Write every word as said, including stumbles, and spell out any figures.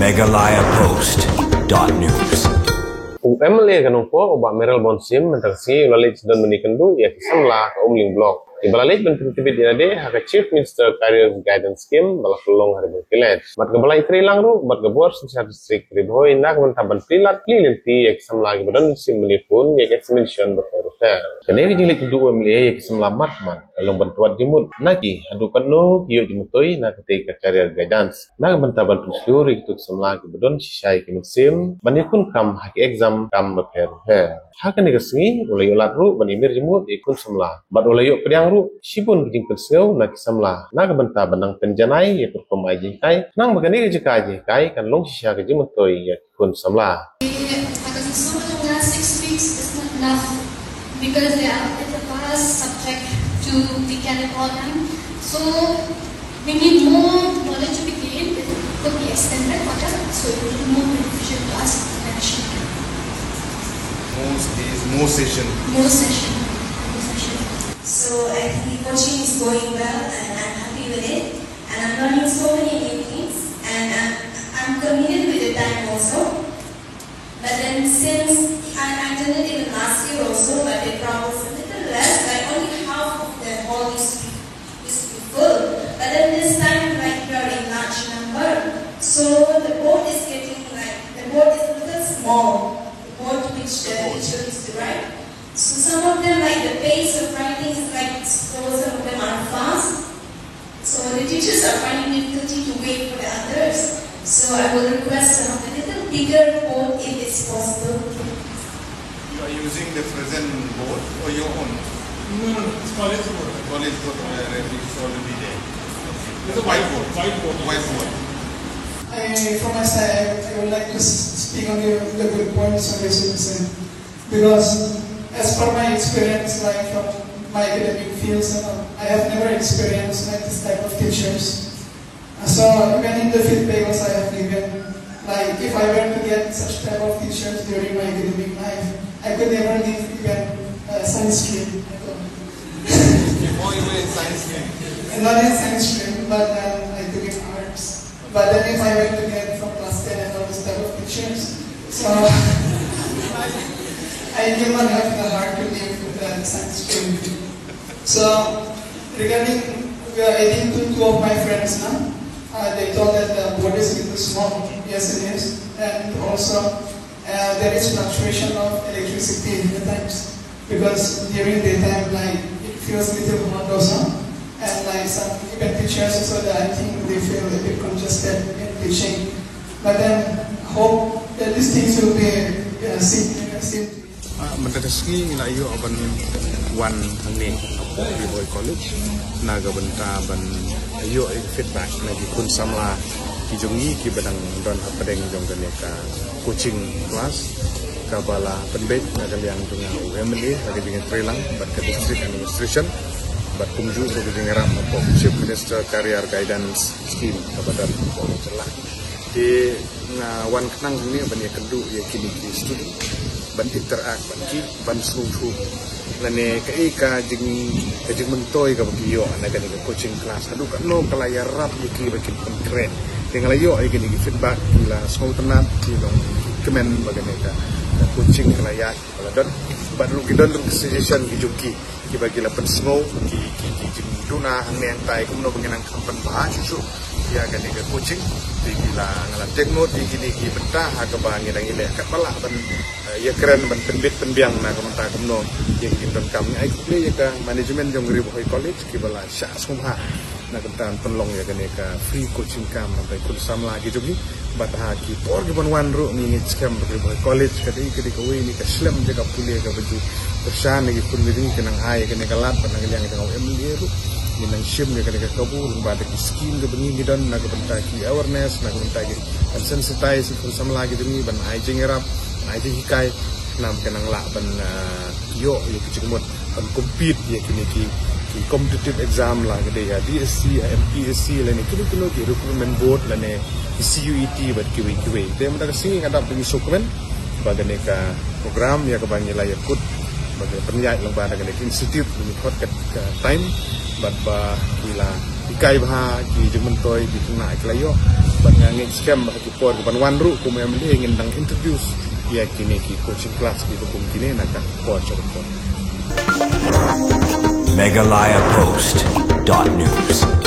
Meghalaya Post dot news. U M L A ka Nongpoh, u Bah Mayralborn Syiem, mynta ka sngi u la leit sdang ban ïakynduh ïa ki samla ka Umling Block. Kiba la leit ban pyntbit ïa lade ha ka Chief Minister Career Guidance Scheme ba la pynlong ha Ri Bhoi College. Bad kaba la ïatrei lang ruh bad ka bor synshar district Ri Bhoi na ka bynta ban plie lad plie lynti ïa ki samla kiba don shim ban ïakhun ïa ka examination bapher bapher. Kane ka jingleit kynduh u M L A ïa ki samla mat mat ka long ban tuat jingmut na ki haduh katno ki ïoh jingmyntoi na katei ka career guidance. Na ka bynta ban pynshlur ïa kito ki samla kiba don shisha ïa ki mynsiem ban ïakhun kam ha ki exam kam bapher bapher. Ha kane ka sngi u la ïoh lad ruh ban ïamir jingmut ïa ki khun samla bad u la ïoh pdiang ruh shibun ki jingpynsngew na ki samla na ka bynta ban nang pynjanai ïa ka rukom ai jinghikai, khnang ba kane ka jaka jinghikai kan long shisha ka jingmyntoi ïa ki khun samla. Because in so many last six weeks is not enough because they are, it's a vast subject to be carried on. So we need more knowledge to be gained, could be extended further, so it will be more beneficial to us in the nation. More days, more session. More session. More session. So I think the coaching is going well and I'm happy with it. And I'm learning so many new things. And I'm, I'm committed with the time also. But then since I, I did it even last year also, but the crowd was a little less, like only half of the hall used to be, used to be full. But then this time, like, we are in large number. So the board is getting, like, the board is a little small, the board which the teacher used to write. So some of them, like, the pace of writing is, like, slow, some of them are fast. So the teachers are finding difficulty to wait for the others. So I will request to have a little bigger board if it's possible. You are using the present board or your own? No, no, no, it's college board. College board, uh, it's already there. It's a whiteboard. Whiteboard. Whiteboard. I, from my side, I would like to s- speak on the, the good points of your citizen. Because as per my experience, like from my academic fields and all, I have never experienced like this type of teachers. So even in the feedback also I have given, like if I were to get such type of teachers during my academic life, I could never leave even uh, science stream at all. Before you were in science stream? Not in science stream, but um, I took in arts. But then if I were to get from class ten and all this type of teachers, so I did not have the heart to leave the science stream. So regarding, we are adding to two of my friends now. Uh, they told that the board is little small. Yes, it is. And also uh, there is fluctuation of electricity at times because during daytime, like it feels little hot also, and like some even teachers also, that I think they feel a bit congested in teaching. But then hope that these things will be uh, seen, seen to be. Ah, mynta ka sngi ngi la ïoh ban wan hangne hapoh Ri Bhoi College na ka bynta ban ïoh feedback na ki khun samla ki jong ngi kiba dang don hapdeng jong kane ka coaching class kaba la pynbeit na ka liang jong u M L A ha ka jingïatreilang bad ka district administration bad kumjuh ruh ka jingïarap hapoh Chief Minister Career Guidance Scheme kaba don hapoh jylla. Te nga wan khnang hangne ban ïakynduh ïa kine ki student ban interact bad ki ban sngewthuh lane kaei ka jing ka jingmyntoi kaba ki ïoh na kane ka coaching class haduh katno ka la ïarap ïa ki ba kin pynkhreh. Te nga la ïoh ïa kine ki feedback ki la sngewtynnat ki long ki kmen ba kane ka coaching ka la ïaid ba la don bad ruh ki don ruh ki suggestion ki jong ki kiba ki la pynsngew ki ki ki jingduna hangne hangtai kumno ba ngi nang kham pynbha shuh shuh ïa kane ka coaching. Te ki la nga la take note ïa kine ki bynta ha kaba ngi dang ïaleh katba lah ban ïakren ban pynbit pynbiang na ka bynta kumno ïa ki jingdonkam. Ngi ai khublei ïa ka management jong Ri Bhoi College kiba la shah sngewbha na ka bynta pynlong ïa kane ka free coaching camp na ka bynta ki khun samla ki jong ngi. Bad ha ki por kiban wan ruh ngi ngeit skhem ba Ri Bhoi College ka dei ka dei kawei na ka shlem jaka pule kaba ju kyrshan ïa ki khun ki jong ngi, ki nang ai ïa kane ka lad bad na ka liang jong u M L A ruh ngi nang shim ïa kane ka kabu lyngba da ki scheme kiba ngi ngi don na ka bynta ki awareness, na ka bynta ki ban sensitize ïa ki khun samla ki jong ngi ban ai jingïarap, ban ai jinghikai, khnang ba kin nang lah ban ïoh ïa ki jingmut ban compete ïa kine ki ki competitive exam, la ka dei ha D S C, ha M P S C lane kino kino ki recruitment board lane C U E T bad kiwei kiwei. Te mynta ka sngi nga dap ba ngi sngewkmen ba kane ka program ïa kaba ngi la ïakut ba ka pynïaid lyngba da kane ka institute ba ngi khot ka time bad ba ki la Kai bha ki jingmyntoi ki khynnah ki la ïoh. Bad nga ngeit skhem ba ha ki por ki ban wan ruh kum M L A ngin dang introduce ïa kine ki coaching class ki kum kine na ka por sha ka por. Meghalaya Post dot news.